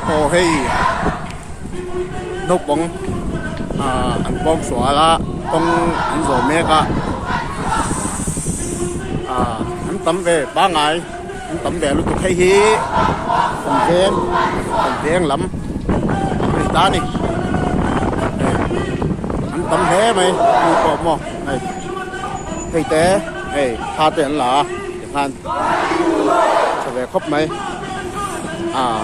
Aw hei naupang ah an pawng sual a kawng an zawh mek a ah an tam ve pangai an tam ve lutuk hei hi kan veng kan veng lam a ni ta a ni hei an tam hle mai mi pawh maw hei hei te hei thla te an la a tikhan tha ve khawp mai ah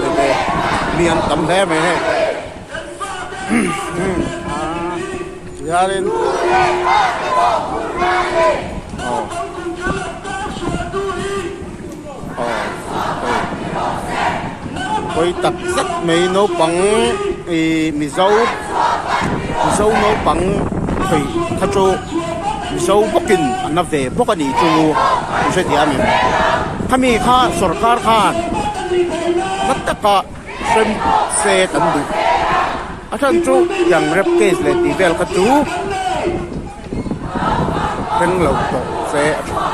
hei te mi an tam hle mai hei ah tihianin aw aw hei pawi tak zet mai naupang ih mizo mizo naupang thei kha chu mizo bawkin an la ve bawk a nih chu i hretia a ni khami kha sawrkar khan na taka hrem se kan duh a chhan chu tiang rep case leh tih vel kha chu thleng lo tawh se a tha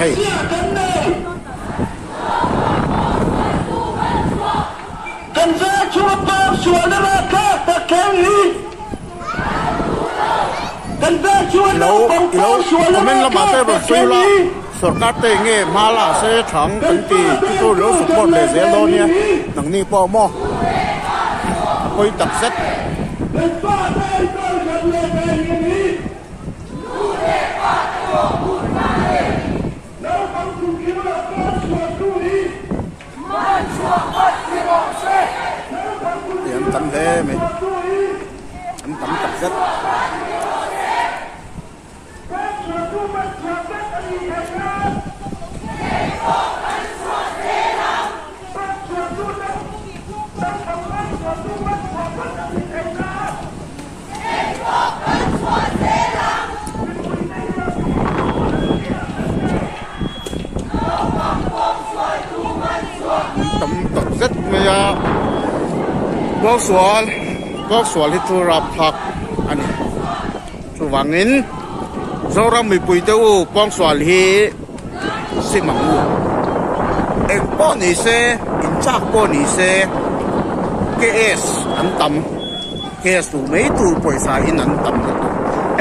hei. Kan veng chhunga pawng sualna ralthlak tak thleng hi Kan veng chhunga Ilo naupang ilo pawng sualna comment lamah te ralthlak rawn tak sawi thleng ula hi sorkar te nge hma la se thang Kan kan ti pa chu te chu lo tu support kan leh leh zel ve dawn nia hi nangni pawh maw a pawi tak zet. Kan pa te enkawl kan leh ve hi Naupang kum kim lo pawng sualtu hi Ih an tam hle mai an tam tak zet. An tam tak zet mai a Tualsual Tualsual hi chu rapthlak a ni chuvangin Zoram mipui te u Pawngsual hi sim ang u eng pawh ni se inchak pawh ni se KS an tam. Case duh mai tur pawisa in an tam lutuk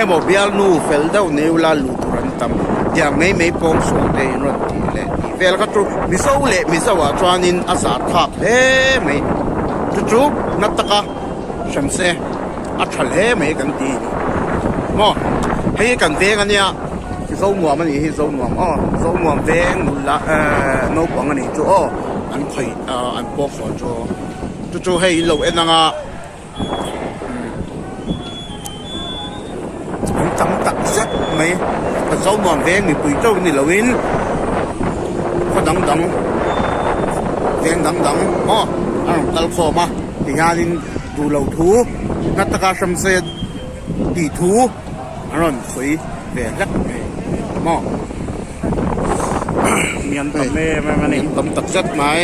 emaw bialnu fel deuh nei ula luh tur an tam tiang mai mai pawng sual te in rawn tih leh tih vel kha chu Mizo leh Mizo ah chuanin a zah thlak hle mai chu chu na taka hran se a tha hle mai kan ti a ni maw hei hi kan veng ania Zonuam a nih hi Zonuam aw Zonuam veng nula ehh naupang a nih chu aw an khawih an pawng sual chu chu chu hei in lo en anga. An tam tak zet mai ka zo nuam veng mipui teuh ni loin khaw dang dang veng dang dang maw a rawn kal khawm a tihianin duh loh thu na taka hram se tih thu an rawn sawi ve hlek mai maw mi an tam em em a ni an tam tak zet mai.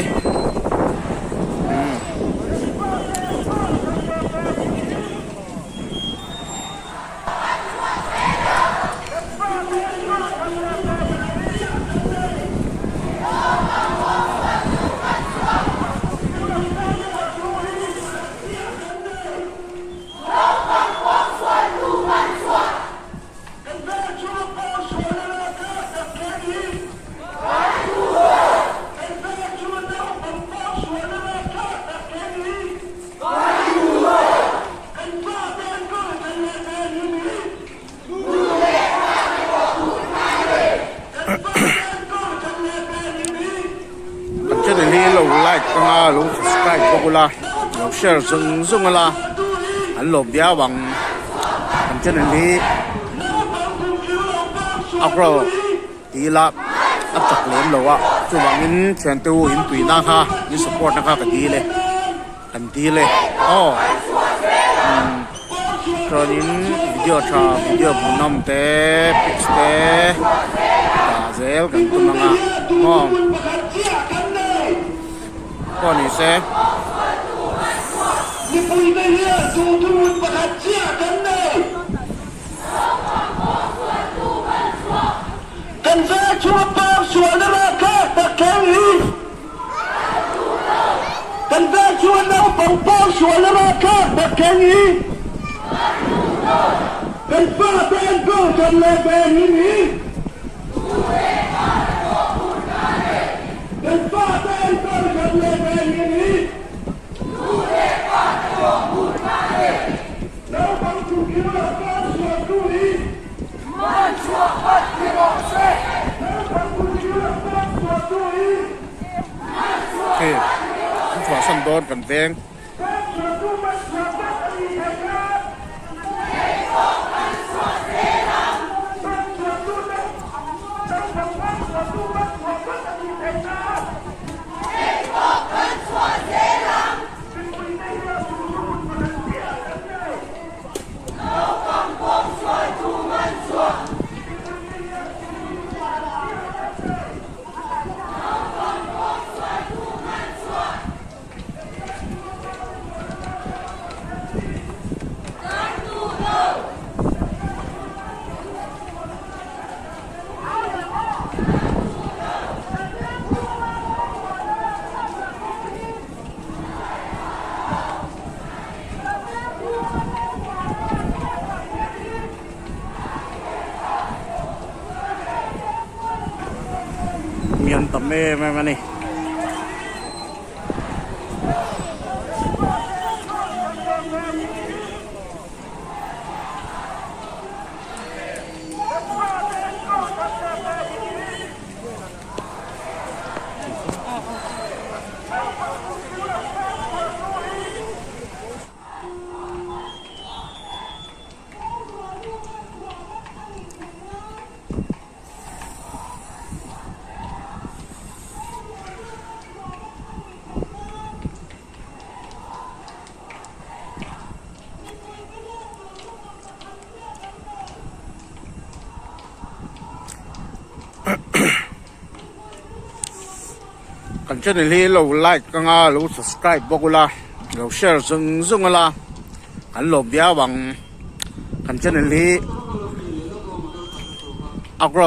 Kan channel hi lo like anga lo subscribe bawk ula lo share zung zung ula an lawm viau ang kan channel hi a grow ti ila a chak lem lo a chuvangin thiante u in tuina kha in support na kha ka dil e kan dil e aw umm chuanin video tha video hmuhnawm te pics te dah zel kan tum ang a aw pawh ni se. Mipuite hian duhthurun pakhat chiah kan nei. Kan veng chhunga pawng sualna ralthlak tak thleng hi. Naupang pawngsualna rapthlak tak thleng hi kan fate an kohhran leh venhim hi kan fate an kohhran leh venhim hi Naupang chungkhirah pawngsualtu hi Naupang chungkhirah pawngsualtu hi. Hei an chhuahsan dawn kan veng. Mi an tam em em a ni. Kan channel hi lo like anga lo subscribe bawk ula lo share zung zung ula kan lawm viau ang kan channel hi a grow.